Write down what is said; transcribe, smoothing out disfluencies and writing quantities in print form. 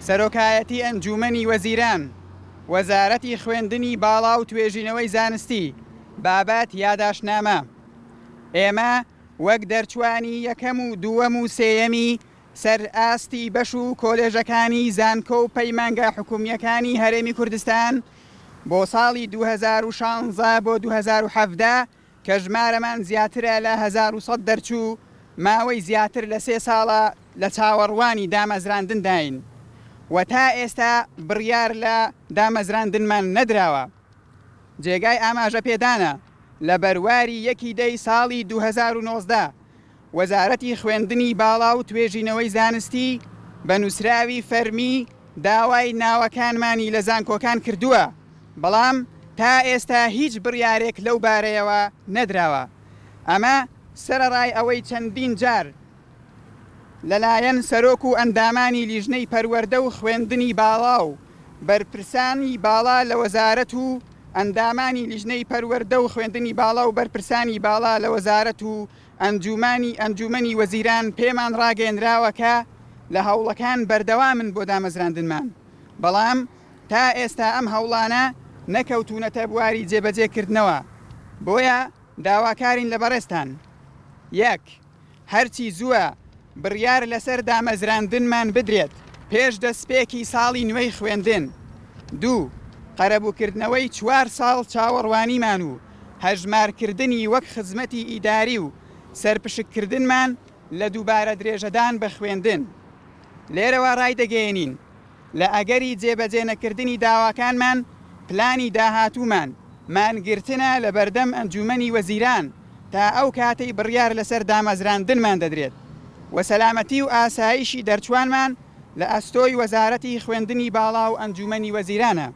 سەرۆکایەتی ئەنجوومەنی وەزیران، وەزارەتی خوێندنی باڵا و توێژینەوەی زانستی، بابەت یاداشتنامە. ئێمە وەک دەرچوانی یەکەم و دووەم و سێیەمی سەر ئاستی بەش و کۆلێژەکانی زانکۆ و پەیمانگا حکومییەکانی هەرێمی کوردستان بۆ ساڵی 2016 بۆ 2017 کە ژمارەمان زیاترە لە 1100 دەرچوو، ماوەی زیاتر لە سێ ساڵە لە چاوەڕوانی دامەزراندنداین و تا ئێستا بڕیار لە دامەزراندنمان نەدراوە. جێگای ئاماژە پێدانە، لە بەرواری یەکی دەی ساڵی 2019 وەزارەتی خوێندنی باڵا و توێژینەوەی زانستی بە نووسراوی فەرمی داوای ناوەکانمانی لە زانکۆکان کردووە، بەڵام تا ئێستا هیچ بڕیارێک لەو بارەیەوە نەدراوە. ئەمە سەرەڕای ئەوەی چەندین جار لەلایەن سەرۆک و ئەندامانی لیژنەی پەروەردە و خوێندنی باڵا و بەرپرسانی باڵا لە وەزارەت و ئەندامانی لیژنەی پەروەردە و خوێندنی باڵا و بەرپرسانی باڵا لە وەزارەت و ئەنجومانی ئەنجومەنی وەزیران پێمان ڕاگەیەنراوە کە لە هەوڵەکان بەردەوامن بۆ دامەزراندنمان، بەڵام تا ئێستا ئەم هەوڵانە نەکەوتوونەتە بواری جێبەجێکردنەوە، بۆیە داواکارین لە بەڕێزتان. یەک. هەرچی زووە بڕیار لەسەر دامەزراندنمان بدرێت پێش دەسپێکی ساڵی نوێی خوێندن. دوو. قەرەبووکردنەوەی چوار ساڵ چاوەڕوانیمان و هەژمارکردنی وەک خزمەتی ئیداری و سەرپشککردنمان لە دووبارە درێژەدان بە خوێندن. لێرەوە ڕایدەگەیەنین، لە ئەگەری جێبەجێ نەکردنی داواکانمان، پلانی داهاتوومان، مانگرتنە لە بەردەم ئەنجوومەنی وەزیران تا ئەو کاتەی بڕیار لەسەر دامەزراندنمان دەدرێت و سەلامەتی و ئاسایشی دەرچووانمان لە ئەستۆی وەزارەتی خوێندنی باڵا و ئەنجوومەنی وەزیرانە.